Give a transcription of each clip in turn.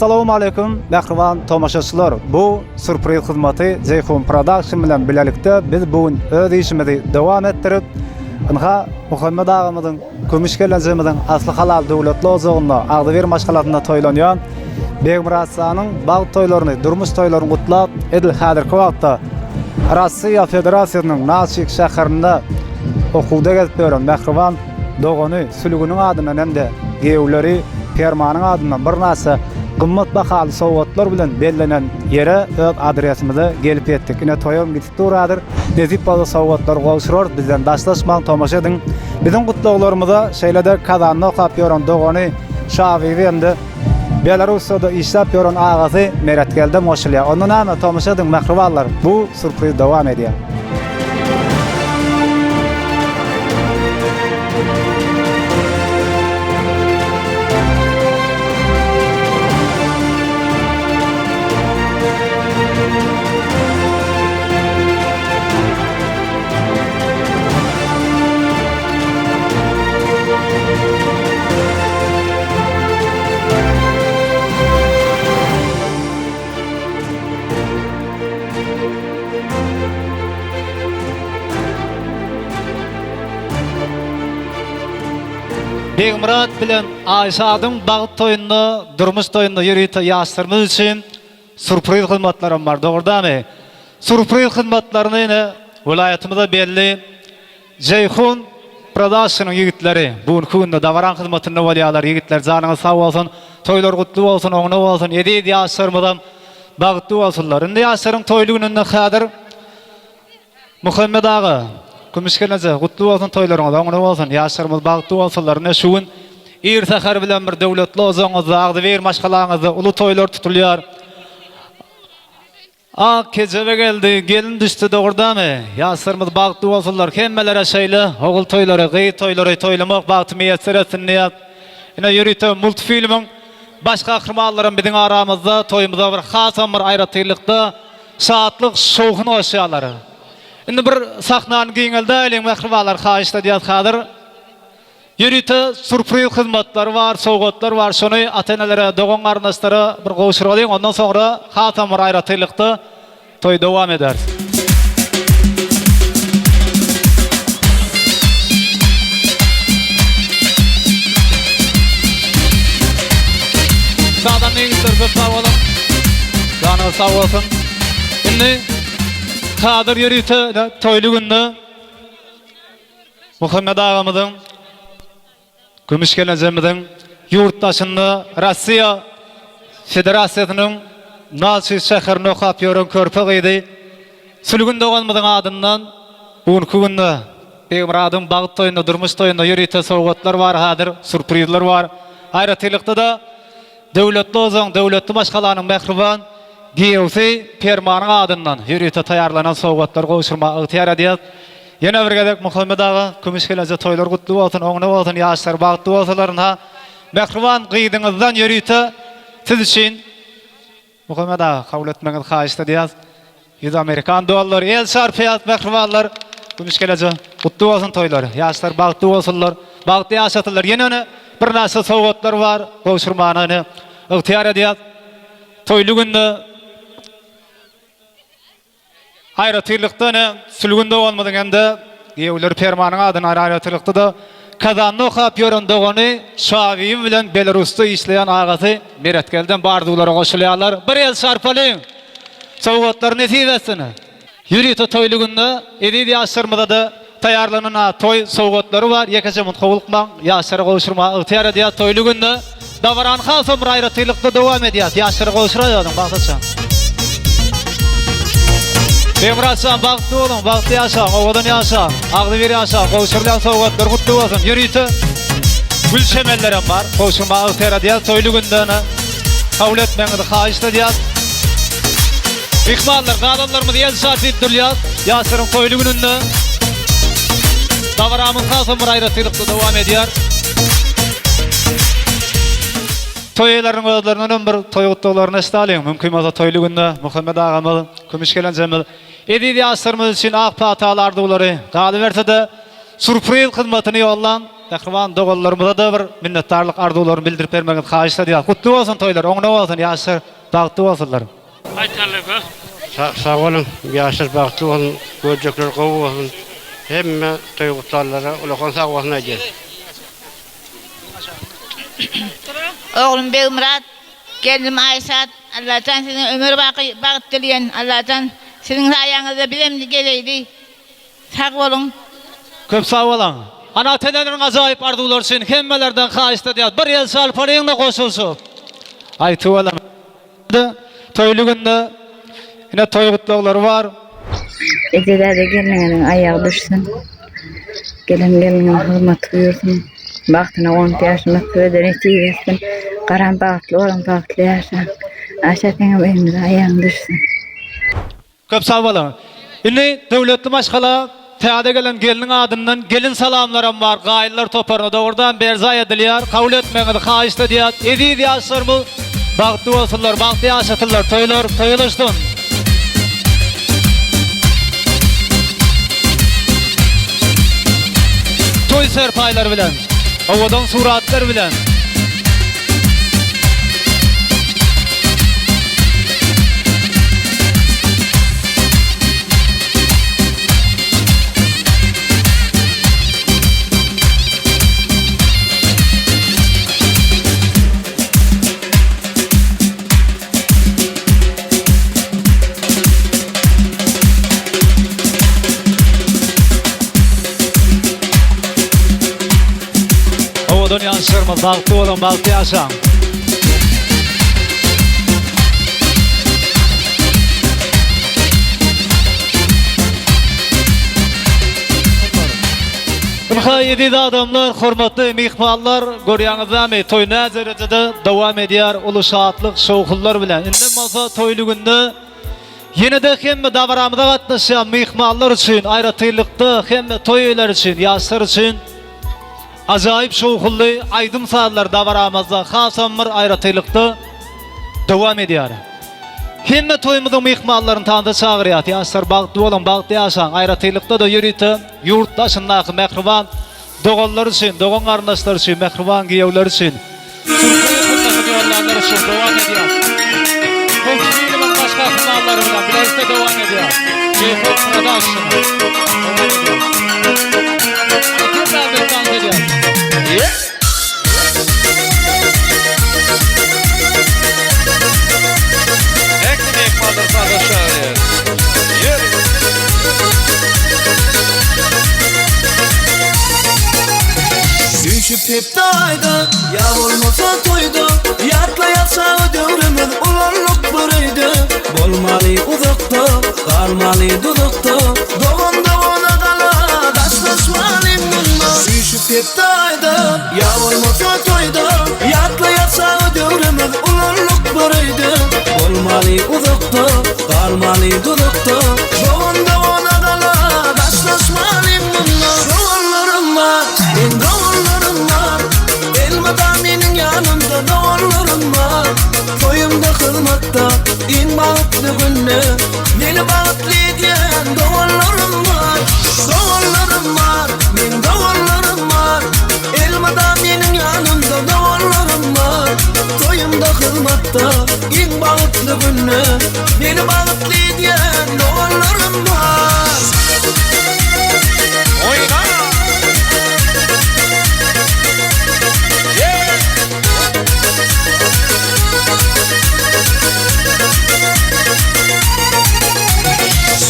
Assalamualeýkum mähriban tomaşaçylar. Bu sürpriz hyzmaty Jeýhun Production bilen bilelikde biz bu gün öz işimizi dowam etdirip, ynha Muhammet agamyzyň, Kümüş gelnejemiziň asly halal döwletli ojagynda agzybir maşgalasynda toýlanýan Begmyrat janyň bagt toýlaryny, durmuş toýlaryny gutlap, edil häzirki wagtda Russiýa Federasiýasynyň Nalçik şäherinde okuwda gezip ýören mähriban dogany Sülgüniň adyndan hem-de giýewleri Permanyň adyndan birnäçe gymmat bahaly sowgatlar bilen bellenen ýere öz adresimize gelip ýetdik. Ine toýam gidip dur häzir. Nesip bolsa sowgatlary gowşurarys. Bizden daşlaşmaň, tomaşa ediň. Biziň gutlaglarymyza şeýle-de Kazanda okap ýören dogany Şabibi hem-de Belarussiýada işläp ýören agasy Meretgeldem goşulýar. Onda näme, tomaşa ediň mähribanlar, bu sürpriz dowam edýär. Begmyrat bilen Aýşadyň bagt toýunda, durmuş toýunda ýörite ýaşlarymyz üçin Surpriz hyzmatlaram bar dogrdamy? Surpriz hyzmatlaryny ine welaýatymyza belli Jeýhun Production-yň ýigitleri bu günki günde dabaraň hyzmatynda bolýarlar. Ýigitler janyňyz sag bolsun, toýlar gutly bolsun, oňuna bolsun, eziz ýaşlarymyzam bagtly bolsunlar. Indi ýaşlaryň toýly gününde häzir Muhammet aga, Kümüş gelneje, gutly bolsun toýlaryňyz, oňuna bolsun, ýaşlarymyz bagtly bolsunlar. Ine şu gün ir säher bilen bir döwletli ojagyňyzda, agzybir maşgalaňyzda uly toýlar tutulýar. Ak kejebe geldi, gelin düşdi dogurdamy? Ýaşlarymyz bagtly bolsunlar, hemmelere şeýle ogul toýlary, gyz toýlary toýlamak bagty miýesser etsin diýýäs. Ine ýörite multfilmiň baş gahrymanlaram biziň aramyzda, toýumyza bir hasam bir aýratynlykda Şatlyk, şowhun goşýarlar. Indi bir sahnany giňeldäýeliň mähribanlar haýyşt edýäs häzir. Ýörite surpriz hyzmatlary bar, sowgatlar bar şony ata-enelere, dogan-garyndaşlara bir gowşuralyň ondan soňra hasam bir aýratynlykda toýy dowam ederis. Sazanda ýigitler köp sag boluň. Janyňyz sag bolsun. Indi häzir ýörite toýly günde Muhammet agamyzyň Kümüş gelnejemiziň ýurt daşynda Russiýa Federasiýasynyň Nalçik şäherinde okap ýören körpe gyzy Sülgün doganymyzyň adyndan bu günki günde Begmyradyň bagt toýunda, durmuş toýunda ýörite sowgatlar bar häzir, sürprizler bar. Aýratynlykda-da Döwletli ojagyň, döwletli maşgalanyň mähriban giýewsi Permanyň adyndan ýörite taýýarlanan sowgatlary gowşurmaga ygtyýar edýäs. Ýene bir gezek Muhammet aga, Kümüş gelneje toýlar gutly bolsun, oňuna bolsun, ýaşlar bagtly bolsunlar ynha mähriban gyzyňyzdan ýörite siz üçin Muhammet aga kabul etmegiňizi haýyşt edýäs. Ýüz amerikan dollary el çarpýas mähribanlar. Kümüş gelneje gutly bolsun toýlar, ýaşlar bagtly bolsunlar, bagtly ýaşasynlar. Ýene ine birnäçe sowgatlar bar gowşurmana ine ygtyýar edýäs. Toýly günde Aýratynlykda ine, Sülgün doganymyzyň hem-de giýewleri Permanyň adyna aýratynlykda-da Kazanda okap ýören dogany Şabibi bilen Belarusda işleýän agasy Meretgeldem bu arzuwlara goşulýarlar. Bir el çarpalyň! Sowgatlar nesip etsin! Ýörite toýly günde eziz ýaşlarymyza-da taýýarlanan toý sowgatlary bar. Ýekeje munt howlukmaň, ýaşlara gowşurmaga ygtyýar edýäs. Toýly günde dabarany hasam bir aýratynlykda dowam edýäs. Ýaşlara gowşuraýalyň, Bagtjan. Begmyrat jan, bagtly boluň, bagtly ýaşaň, owadan ýaşaň, agzybir ýaşaň, gowşurylýan sowgatlar gutly bolsun. Ýörite gül çemenlerem bar, gowşurmaga ygtyýar edýäs. Toýly günde kabul etmegiňizi haýyşt edýäs. Myhmanlar, galanlarymyz el çarpyp durýas. Ýaşlaryň toýly gününde dabaramyz hasam bir aýratynlykda dowam edýär. Toý eýeleriniň özlerinden hem bir toý gutlaglaryny eşidäliň. Mümkin bolsa toýly günde Muhammet agamyz, Kümüş gelenjemiz eziz ýaşlarymyz üçin ak pataly arzuwlary, galyberse-de, surpriz hyzmatyny ýollan. mähriban doganlarymyza-da bir minnetdarlyk arzuwlaryny bildirip bermegiňizi haýyşt edýäris. Gutly bolsun toýlar, oňuna bolsun, ýaşlar bagtly bolsunlar. Aýtarlyk ha. Sag boluň, ýaşlar bagtly bolsun, görjekler gowy bolsun. Hemme toý gutlanlara ulakan sag bolsun aýdýan. Oglum Begmyrat, gelnim Aýşat, Allajan siziňe ömür baky bagt dileýän, Allajan siziň saýaňyzda bizem geleýli. Sag boluň. Köp sag boluň. Ana ata-eneleriň ajaýyp arzuwlary üçin hemmelerden haýyşt edýäs bir el çalpalyň-da goşulyşyp. Aý tüweleme. Toýly günde ine toý gutlaglary bar. Eje däde gelniňiziň aýagy düşsün. Gelen gelniňiň hyzmaty buýursyn. Bagtyna gonup ýaşamak size-de nesip etsin. Garam bagtly boluň bagtly ýaşaň. Aşa seňem öýümize aýagyň düşsün. Köp sag boluň. Indi döwletli maşgala täze gelen gelniň adyndan gelin salamlaram bar gaýynlar toparyna dogrudan berjaý edilýär kabul etmegiňizi haýyşt edýäs eziz ýaşlarymyz bagtly bolsunlar bagtly ýaşasynlar toýlar toýalaşsyn. Toý serpaýlary bilen owadan suratlar bilen. Owadan ýaşlarymyz bagtly boluň bagtly ýaşaň. Ynha eziz adamlar, hormatly myhmanlar, görýäňizdämi toý näderejede dowam edýär uly şatlyk, şowhunlar bilen. Indem bolsa toýly günde Ýene-de hemme dabaramyza gatnaşýan myhmanlar üçin, aýratynlykda hemme toý eýeleri üçin, ýaşlar üçin ajaýyp şowhunly aýdym-sazlar dabaramyzda hasam bir aýratynlykda dowam edýär. Hemme toýumyzyň myhmanlaryny tansa çagyrýas, ýaşlar bagtly boluň, bagtly ýaşaň, aýratynlykda-da ýörite ýurt daşyndaky mähriban Doganlar üçin, dogan-garyndaşlar üçin, mähriban giýewler üçin. Türkmen ýurtdaky ýollanlar üçin dowam edýär. Hop filmiň baş gahrymanlary bilen bilelikde dowam edýär. J-Hop Production dowam edýär. Ana hemmämiz dans edýäris. Ähli myhmanlary sazlaşýar. Ýör! Üýşüp hepde aýda, ýa bolmasa toýda, Ýatlaýarsak döwrümiz ulaldyk bir öýde. Bolmaly uzakda, galmaly duzakda, Dogan dogana gala, daşlaşmaly munda. Üýşüp hepde aýda, ýa bolmasa toýda, Ýatlaýarsak döwrümiz ulaldyk bir öýde. Bolmaly uzakda, galmaly duzakda, Dogan dogana gala, daşlaşmaly munda. Doganlarym bar, meň doganlarym bar, Elmydam meniň ýanymda doganlarym bar. Toýumda hyzmatda, iň bagtly günde, Meni bagtly edýän doganlarym bar. Doganlarym bar, meň doganlarym bar, Elmydam meniň ýanymda doganlarym bar. Toýumda hyzmatda, iň bagtly günde, Meni bagtly edýän doganlarym bar. Oýna! Ýe!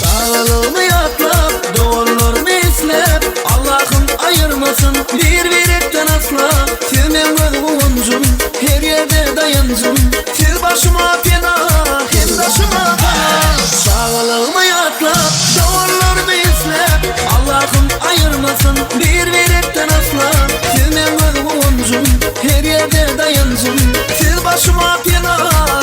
Çagalygymy ýatlap, doganlarymy isläp, Allahym aýyrmasyn bir-birekden asla. Siz meň göz guwanjym, her ýerde daýanjym, Siz başyma pena, hem daşyma gala. Çagalygymy ýatlap, doganlarymy isläp, Allahym aýyrmasyn bir-birekden asla. Siz meň göz guwanjym, her ýerde daýanjym, Siz başyma pena,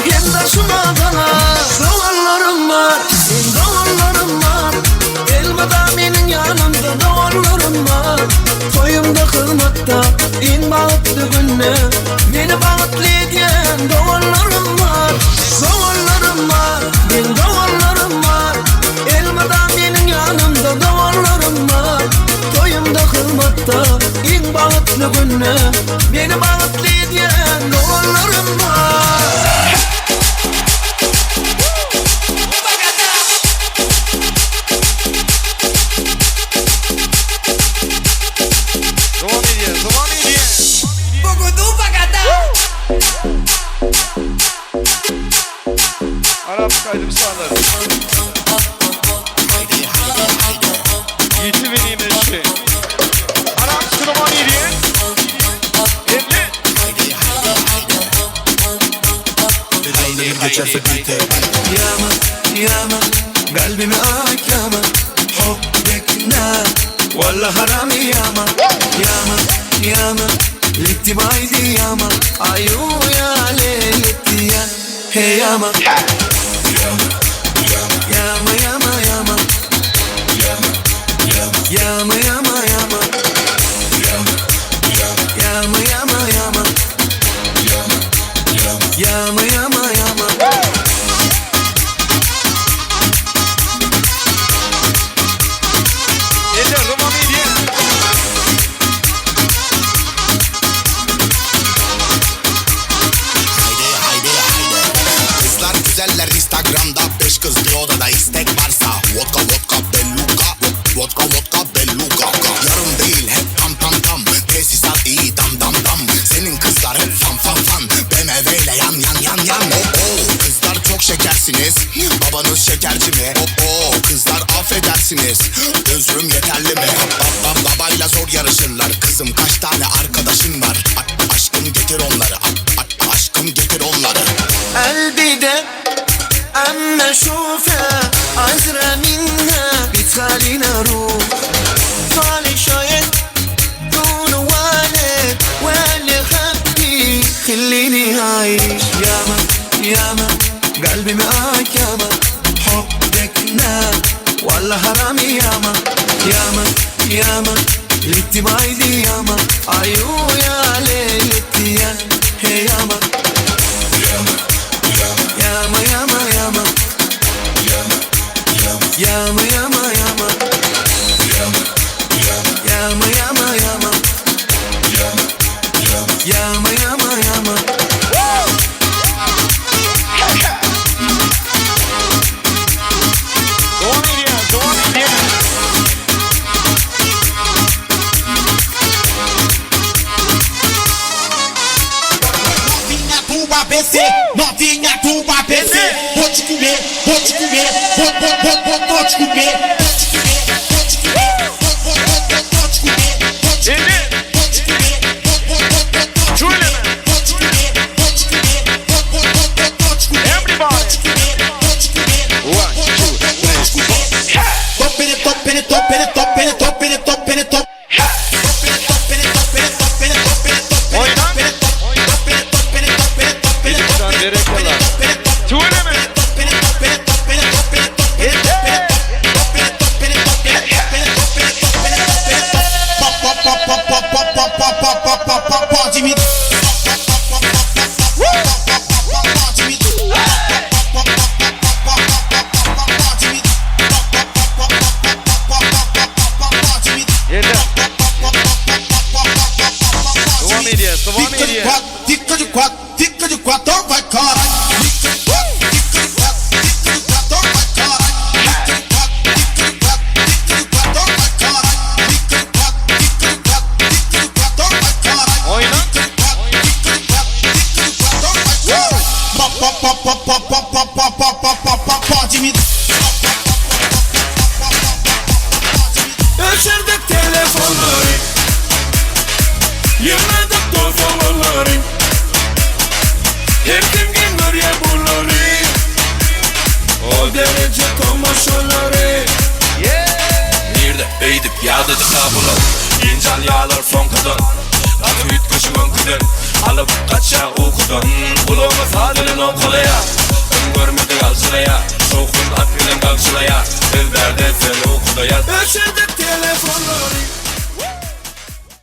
hem daşyma gala. Doganlarym bar, meň doganlarym bar, Elmydam meniň ýanymda doganlarym bar. Toýumda hyzmatda, iň bagtly günde, Meni bagtly edýän doganlarym bar. Doganlarym bar, meň doganlarym bar, Elmydam meniň ýanymda doganlarym bar. Toýumda hyzmatda, iň bagtly. Kynda günde Meni bagtly edýän doganlarym bar. Dowam edýär, dowam edýär. Arap aýdym-sazlar. Ýiti benim eşi. Arap dowam edýär. Elli. ياما ياما قلبي معاك ياما حبك نار ولا حرام ياما ياما ياما لقت بعيدي ياما عيو يا ليلتي يا هي ياما ياما ياما ياما ياما ياما ياما ياما ياما ياما ياما ياما ياما Eller dowam edýär. Haydi haydi haydi Kızlar güzeller Instagram'da Beş kız bir odada istek varsa Vodka vodka beluga Vodka vodka beluga Yarım değil hep tam tam tam Tesisat iyi dam dam dam Senin kızlar hep fan fan fan BMW ile yan yan yan yan Oh oh kızlar çok şekersiniz Babanız şekerci mi? Oh oh kızlar affedersiniz Özrüm yeterli mi? Ba- ba- babayla zor yarışırlar Kızım kaç tane arkadaşın var? A- aşkım getir onları A- a- aşkım getir onları قلبي ده اما اشوفها عذرة منها بتخلينا اروح طالع شايد دون والد ولا خبي خليني عايش ياما ياما قلبي معاك ياما حبك نار ولا حرامي ياما ياما ياما لقيت بعيدي ياما عيو يا ليلتي يا هي ياما ياما ياما ياما ياما ياما ياما ياما ياما ياما ياما ياما ياما Dowam edýär, dowam edýär. Novinha do ABC, novinha do ABC. Vou te comer, vou te comer, vou, vou, vou, vou, vou te comer. Vou te comer, vou te comer, vou, vou, vou, vou, vou te comer. Vou te Elli. comer, vou te comer, vou, vou, vou, vou, vou te comer. Tüweleme. Vou te comer, vou te comer, vou, vou, vou, vou, vou te comer. Everybody. Vou te comer, vou te comer, vou, vou, vou, vou, vou te comer. Top, top, top, top, top, top, top, top. Top, top, top, top, top, top, top. Oýnan. Elimden berekella. Tüweleme. Eller. Dowam edýär, dowam edýär. Fica de quatro, fica de quatro, então vai caralho. Fica de quatro, fica de quatro, fica de quatro, então vai caralho. Fica de quatro, fica de quatro, fica de quatro, então vai caralho. Fica de quatro, fica de quatro, fica de quatro, então vai caralho. Oýnan. Fica de quatro, fica de quatro, fica de quatro, então vai caralho. Pó, pó, pó, pó, pó, pó, pó, pó, pó, pó, pó, pó, pode me. Öçürdük telefonları Yığnadık toz olanları Her kim kim görüyor bunları O derece tomaşaları Nirde eýdip ýadadyk ha bular Incal ýalar soňkudan Gaty üýtgeşik öňküden Alyp gaçýa ukudan Gulagyňa saz bilen owkalaýa Öň görmedik alçylaýa Şowhun at bilen gagşylaýa Biz bärde sen ukuda ýat Öçürdük telefonları.